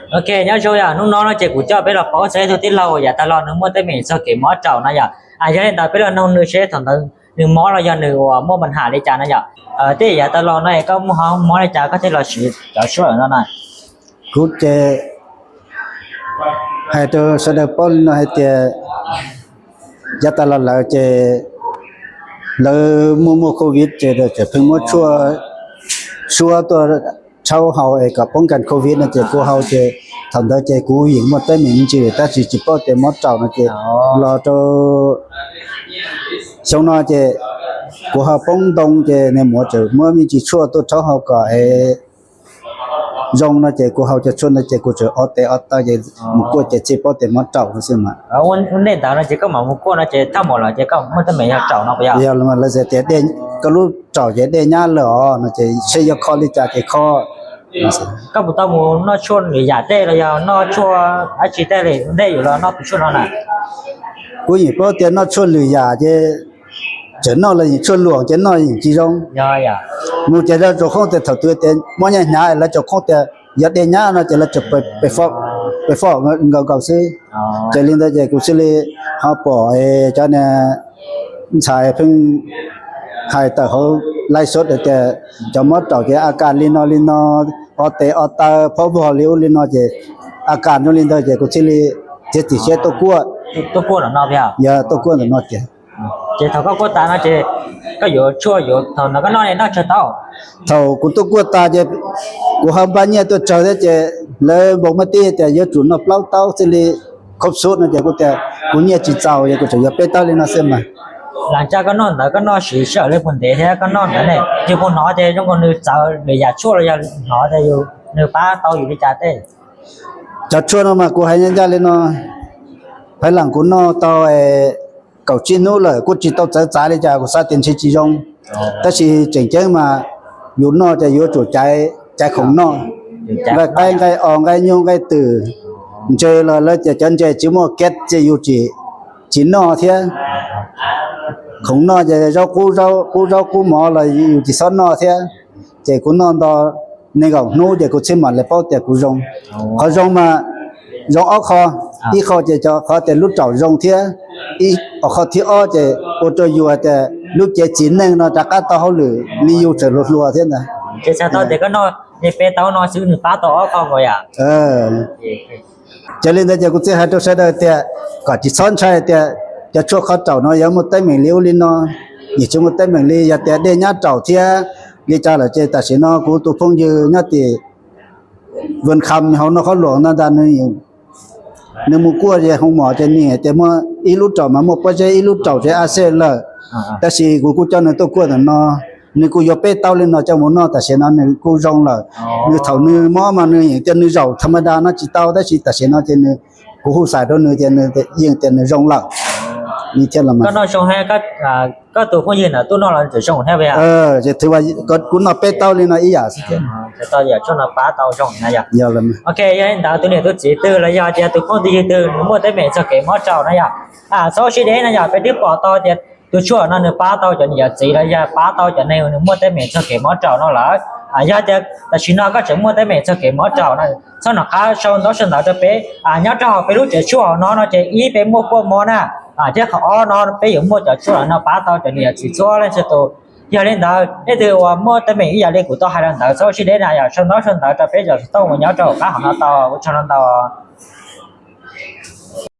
Ok, nyob zoo yom, hnub no no ces kuv coj peb los pom txog ib tug tij laug uas yav tag los nws muaj teeb meem txog kev mob raum no yom. Yog li ntawd peb los noog nws seb thaum ntawd nws mob los yog nws uas muaj pab ham li cas no yom. Tej yav tag los no es koj muaj ho mob li cas koj thiaj los siv cov tshuaj no na? Kuv ces hais rau sawv daws paub li no hais tias yav tag los lawm ces lawv muaj muaj covid ces tseem pheej muab tshuaj suab tuaj rhaub haus es kom poob kas covid no ces kuv haus ces thaum ntawd ces kuv yeej muaj teeb meem me ntsis tab sis tsis paub tias mob raum no ces los rau xyoo no ces kuv ho poob ntoo ces nws muab tseem muab me ntsis tshuaj tuaj rhaub haus kom es zoo no ces kuv haus cov tshuaj no ces kuv tseem o tes o taw ces mus kuaj ces thiaj paub tias mob raum no xwb mas. Ua ntej ntawd no ces koj mam mus kuaj no ces thaj maum lawm ces koj muaj teeb meem yog raum no puas yog? Yog lawv tias koj lub raum ces dej nyab lawm os no ces seb yuav kho li cas ces kho. Koj puas tau mus noj tshuaj lwm yam tej los yog noj tshuaj dab tsi tej li ua ntej yuav los noj tus tshuaj no na? Kuv yeej paub tias noj tshuaj lwm yam ces tseem noj los yeej tshuaj luam ces noj yeej tsis zoo. Mus ces lawv tsuas qhoob tias thaum twg tias mob nyab hnyav lawv tsuas qhoob tias yog dej nyab no ces lawv tsuas pem fom nkaus nkaus xwb. Ces li ntawd ces kuv thiaj li ho pom cov niag ntxhais pheej hais tawm hauv live show tias cov mob raum ces a kas li no li no, o tes o taw phob vog li ub li no ces a kas zoo li ntawd ces kuv thiaj li txiav txim siab tuaj kuaj. Tuaj kuaj ntawm no tiag. Ces thaum koj kuaj tas no ces koj yuav tshuaj yuav thaum ntawd koj noj noj tsawg tau? Thaum kuv tuaj kuaj tas ces kuv ho npaj nyiaj tuaj tsawg thiab ces lawv npau muaj tib tias yuav tsum noj plaub taub thiaj li khob xub no ces kuv tias kuv nyiaj tsis txaus ces kuv tseem yuav peb taub li no xwb mas. Lam caj koj noj ntawd koj noj siv sij hawm li puag ntev thiab koj noj ntawd ne yus puas hnov tias zoo nkaus nws txawv lwm yam tshuaj los yog hnov tias yus nws pab tau yus li cas tej? Cov tshuaj no mas kuv hais ncaj ncaj li no, phaiv lam kuv noj tau kaum tsib hnub lawm kuj tsis tau txawv txav li cas kuv xav tias ntshe tsis zoo. Tab sis tseem ceeb mas yus noj ces yuav tsum caiv khoom noj, nqaij qaib nqaij os nqaij nyuj nqaij twm, ntses los lawv tias cov ntses tsis muaj kat ces yus tsis noj thiab. Khoom noj ces zaub qub zaub qub mov los yus tsis txhob noj thiab. Ces kuv noj nto nees nkaum hnub ces kuv thiaj mam li paub tias kuv zoo. Qhov zoo mas zoo ob qho, ib qho ces cov qhov tias lub raum zoo thiab, qhov thib ob ces ua rau yus hais tias lub cev txiv neej no rov qab tau hauj lwm li yus tseem hluas hluas thiab ntag. Ces txhais tau tias koj noj peb taub no xwb nws pab tau ob qho yom. Ces li ntawd ces kuv thiaj hais rau sawv daws tias kom tsis txhob ntshai tias cov tshuaj kho raum no yuav muaj teeb meem li ub li no, yeej tsis muaj teeb meem li. Yog tias dej nyab raum thiab li cas lawm ces tam sim no kuv tus phooj ywg nyob tim Vân Kham hauv Naj Khob Luam ntag, nws mus kuaj ces hoo mom ces nws tias muaj ib lub raum mas muaj pob zeb, ib lub raum ces a xej lawm. Tab sis kuv kuj coj nws tuaj kuaj ntawm no, nws kuj yuav peb taub li no coj mus noj tam sim no nws kuj zoo lawm. Nws thaum nws mob mas nws yeej tias nws zaum tha ma da no tsis tau tab sis tam sim no ces nws, kuv hu xaim rau nws tias nws yeej tias nws zoo lawm li thiab los mas. Koj tus phooj ywg ntawd tuaj noj los tseem zoo thiab? Ces kuv noj peb taub li no ib yam xwb thiab. Yog li ntawd tus niam tus txiv twg los yog tias tus phooj ywg twg nws muaj teeb meem txog kev mob raum no yog txhob sib deb no yog peb twb pom tau tias tus tshuaj no nws pab tau cov niam cov txiv los yog pab tau cov neeg uas nws muaj teeb meem txog kev mob raum no lawm. Yog tias tam sim no koj tseem muaj teeb meem txog kev mob raum no, txhob nco qab sau ntaub sau ntawv rau peb nyob rau hauv peb lub tsev tshuaj hauv no no ces ib peb muaj kua muag na, thiab qhov ob no peb yuav muaj cov tshuaj no pab tau cov niam cov txiv txhua leej txhua tus. Yog li ntawd nej twg uas muaj teeb meem ib yam li kuv tau hais los ntawd txhob sib deb na yog sau ntaub sau ntawv rau peb cov xov tooj uas nyob rau hauv qab hauv no tau ua tsaug ntau.